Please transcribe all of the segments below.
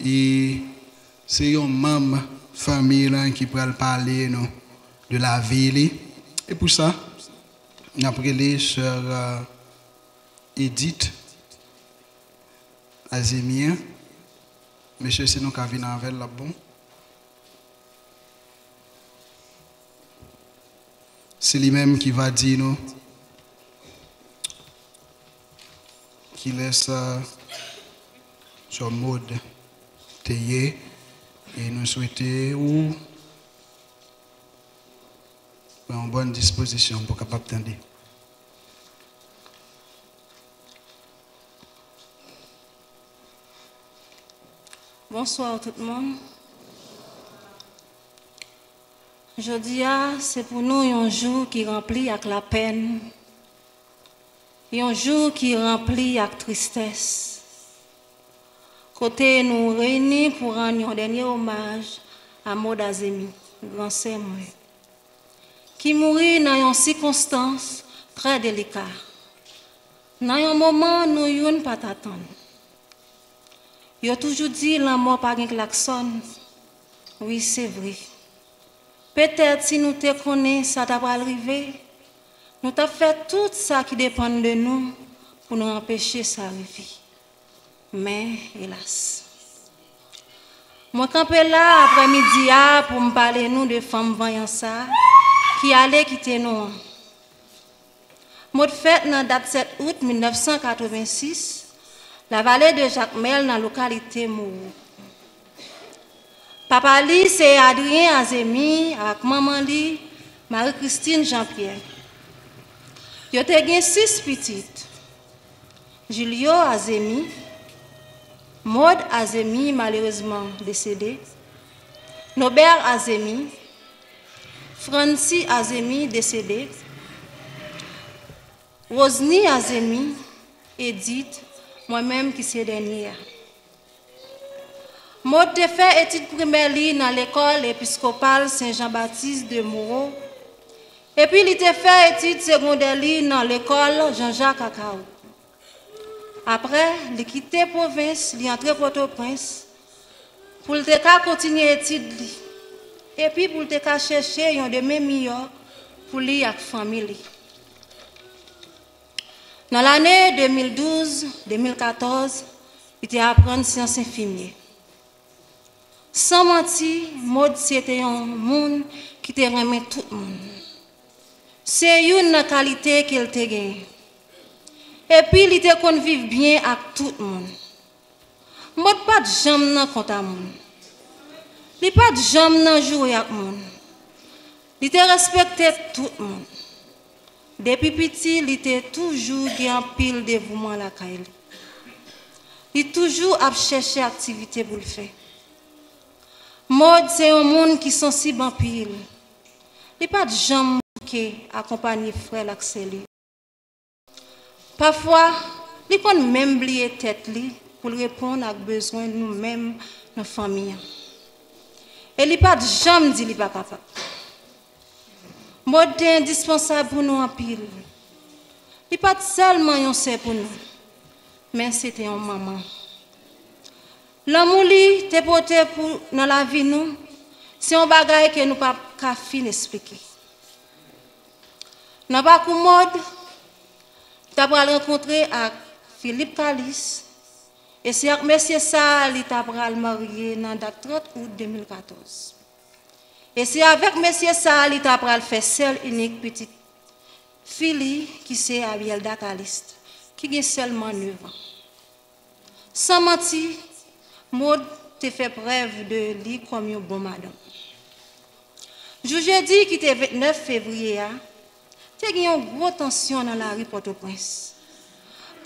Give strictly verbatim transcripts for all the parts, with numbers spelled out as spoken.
E se yon manm fanmi lan ki pral pale nou de lavi li. E pou sa, n ap rele sè, euh, Edith Azemi an. Mesye, si nou ka vin avè l, l ap bon. Se li menm ki va di nou kilès, euh, sè Maud te ye, e nou swete ou pran yon bòn dispozisyon pou w kapab tande. Bonsoir tout moun. Jodi a, se pou nou yon jou ki ranpli ak lapèn, yon jou ki ranpli ak tristès, kote nou reyini pou rann yon dènye omaj a Maud Azemi, gran sè mwen, ki mouri nan yon sikonstans trè delika, nan yon moman nou youn pa t atann. Yo toujou di lanmò pa gen klaksòn. Wi, se vre. Petèt si nou te konnen sa ta pral rive, nou t ap fè tout sa ki depann de nou pou nou anpeche sa rive. Men, elas. Mwen kanpe la aprèmidi a pou m pale nou de fanm vanyan sa a ki ale kite nou an. Maud fèt nan dat sèt out mil nèf san katrevensis, Lavale de Jakmèl, nan lokalite Mowo. Papa li se Adrien Azemi ak manman li, Marie Christine Jean Pierre. Yo te gen sis pitit: Julio Azemi, Maud Azemi, malerezman desede, Nobert Azemi, Francy Azemi, desede, Rosny Azemi, Edith, mwen menm ki se dènye a. Maud te fè etid primè li nan lekòl episkopal Sen Jan Batis de Mowo, epi li te fè etid segondè li nan lekòl Jan Jak Akao. Apre, li kite pwovens, li antre Pòtoprens pou l te ka kontinye etid li, epi pou l te ka chèche yon demen miyò pou li ak fanmi li. Nan lane de mil douz, de mil katòz, li te aprann syans enfimyè. San manti, Maud se te yon moun ki te renmen tout moun. Se youn nan kalite ke l te genyen. Epi li te konn viv byen ak tout moun. Maud pa t janm nan kont a moun. Li pa t janm nan joure ak moun. Li te respekte tout moun. Depi piti, li te toujou gen anpil devouman lakay li. Li toujou ap chèche aktivite pou l fè. Maud se yon moun ki sansib anpil. Li pa t janm manke akonpanye frè l ak sè li. Pafwa, li konn menm bliye tèt li pou l reponn ak bezwen nou menm nan fanmi an. E li pa t janm di li pa kapab. Maud te endispansab pou nou anpil. Li pa t sèlman yon sè pou nou, men se te yon manman. Lanmou li te pote pou, nan lavi nou, se yon bagay ke nou p ap ka fin esplike. Nan pakou Maud, li ta pral rankontre ak Philippe Calis, e se ak mesye sa a li ta pral marye nan dat trant out de mil katòz. E se avèk mesye sa a li ta pral fè sèl inik pitit fi li, ki se Abielda Calis, ki gen sèlman nèf an. San manti, Maud te fè prèv de li kòm yon bon madanm. Jou jedi ki te vennèf fevriye a, te gen yon gwo tansyon nan lari Pòtoprens,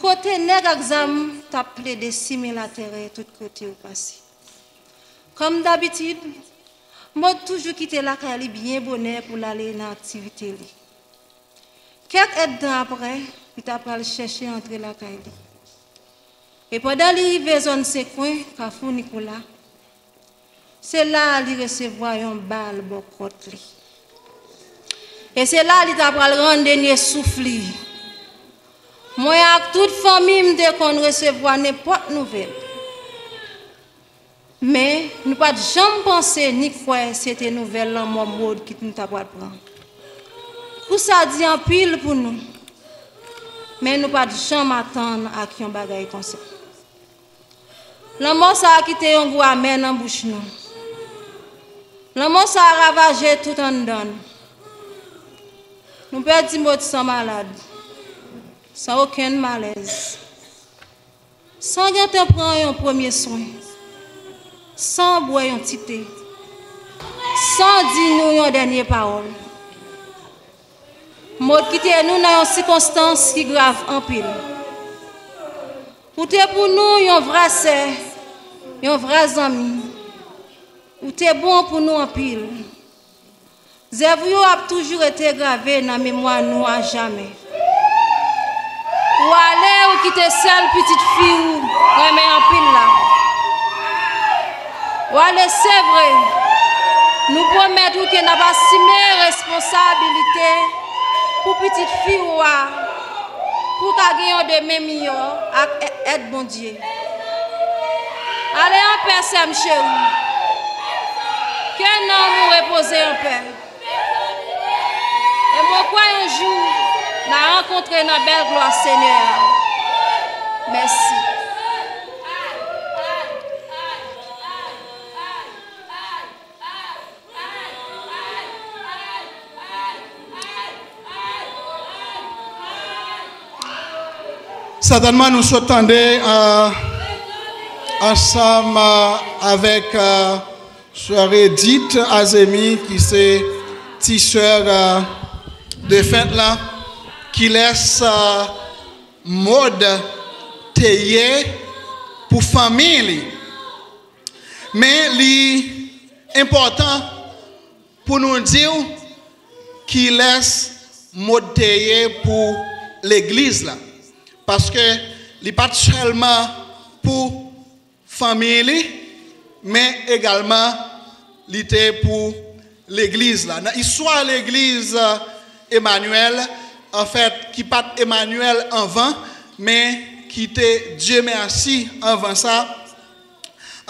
kote nèg ak zam t ap plede simen latèrè tout kote yo pase. Kòm dabitid, Maud toujou kite lakay li byen bonè pou l ale nan aktivite li. Kèk èdtan apre, li ta pral chèche antre lakay li. E pandan li rive zòn Senkwen, Kafou Nikola, se la a li resevwa yon bal bò kòt li. E se la a li ta pral rann dènye souf li. Mwen ak tout fanmi m te konn resevwa nenpòt nouvèl. Men, nou pa t janm panse ni kwè se te nouvèl lanmò Maude ki nou ta pral pran. Kou sa di anpil pou nou, men nou pa t janm atann ak yon bagay konsa. Lanmò sa a kite yon gou amè nan bouch nou. Lanmò sa a ravaje tout anndan nou. Nou pèdi Maude san malad, san okenn malèz, san gentan pran yon premye swen, san bwè yon ti te, san di nou yon dènye pawòl. Maude kite nou nan yon sikonstans ki grav anpil. Ou te pou nou yon vrè sè, yon vrè zanmi. Ou te bon pou nou anpil. Zèv ou yo ap toujou rete grave nan memwa nou ajamè. Ou ale, ou kite sèl pitit fi ou renmen anpil la. Ou ale, se vre. Nou pwomèt ou ke n ap asime responsabilite pou pitit fi ou a, pou w ka gen yon demen miyò ak è-, èd Bondye. Ale anpè, sè m cheri. Ke nanm ou repoze anpè. E mwen kwè yon jou n a rankontre nan bèl glwa Senyè a. Mèsi. Sètènman, nou sot tande, euh, ansanm, euh, avèk, euh, sè Edith Azemi, ki se ti sè, euh, defèt la, kilès, euh, Maude te ye pou fanmi li. Men li enpòtan pou nou di w kilès Maude te ye pou legliz la. Paske li pa t sèlman pou fanmi li, men egalman li te pou legliz la. Nan istwa legliz, euh, Emmanuel, anfèt, ki pa t Emmanuel anvan, men ki te Dye Mèsi anvan sa,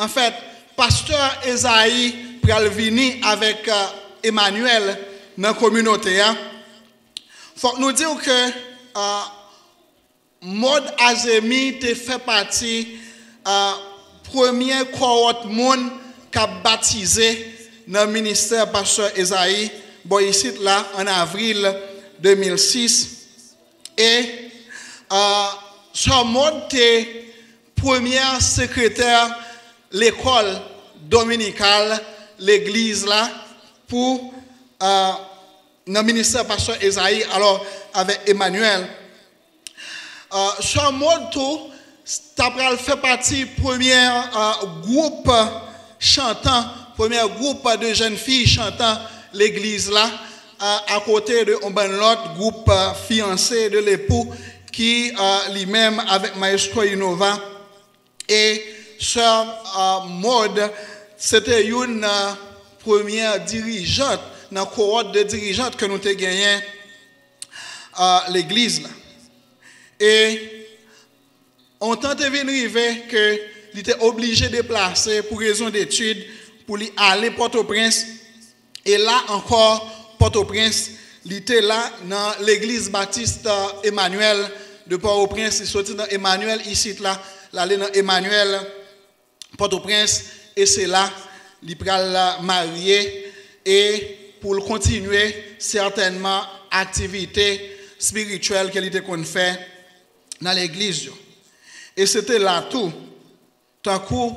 anfèt, pastè Ezayi pral vini avèk, euh, Emmanuel nan kominote a. Fòk nou di w ke, euh, Maude Azemi te fè pati, euh, premye kowòt moun k ap batize nan ministè pastè Ezayi bò isit la, an avril de mil sis. E, euh, sè Maude te premyè sekretè lekòl dominikal legliz la pou, euh, nan ministè pastè Ezayi, alò, avèk Emmanuel. Euh, sè Maude tou, ta pral fè pati premyè, euh, gwoup chantan, premyè gwoup de jèn fi chantan legliz la, euh, akote de yon bann lòt gwoup, euh, fiyanse de lepou ki, euh, li menm avèk Maestro Innova. E sè, euh, Maude, se te youn nan premyè dirijant, nan kowòt de dirijant ke nou te genyen, euh, legliz la. E yon tan te vin rive ke li te oblije deplase pou rezon detid, pou li ale Pòtoprens. E la ankò, Pòtoprens, li te la nan legliz batis Emmanuel de Pòtoprens. Li soti nan Emmanuel isit la, l ale nan Emmanuel Pòtoprens, e se la li pral marye e pou l kontinye sètènman aktivite espirityèl ke li te konn fè nan legliz yo. E se te la tou, tankou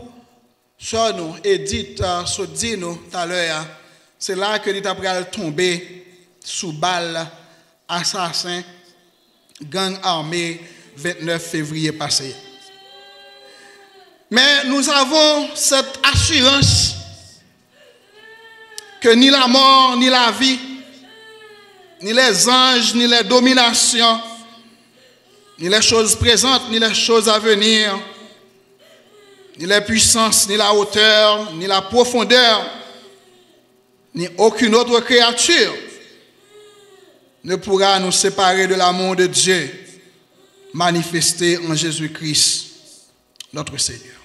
sè nou, Edith, uh, sot di nou talè a, se la ke li ta pral tonbe sou bal asasen gang ame vennèf fevriye pase. Mais nous avons cette assurance que ni la mort, ni la vie, ni les anges, ni les dominations, ni les choses présentes, ni les choses à venir, ni les puissances, ni la hauteur, ni la profondeur, ni aucune autre créature ne pourra nous séparer de l'amour de Dieu manifesté en Jésus-Christ, notre Seigneur.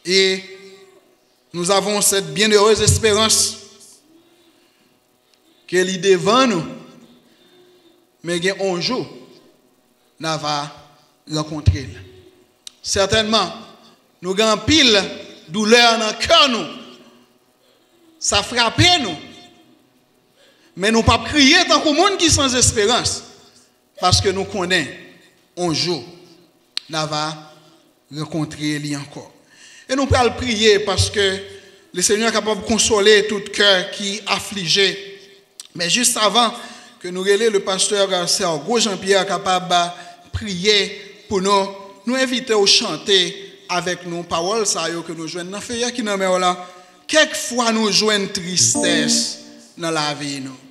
E Nous avons cette bienheureuse espérance ke li devan nou, men gen yon jou n a va rankontre l. Sètènman, nou gen anpil doulè nan kè nou. Sa frape nou. Men nou p ap kriye tankou moun ki san esperans, paske nou konnen yon jou n a va rankontre li ankò. E nou pral priye paske Lesenyè kapab konsole tout kè ki aflije. Men jis avan ke nou rele le pastè Sergo Jean-Pierre kapab priye pou nou, nou envite w chante avèk nou pawòl sa yo ke nou jwenn nan feyè ki nan men w lan. Kèk fwa nou jwenn tristès nan lavi nou.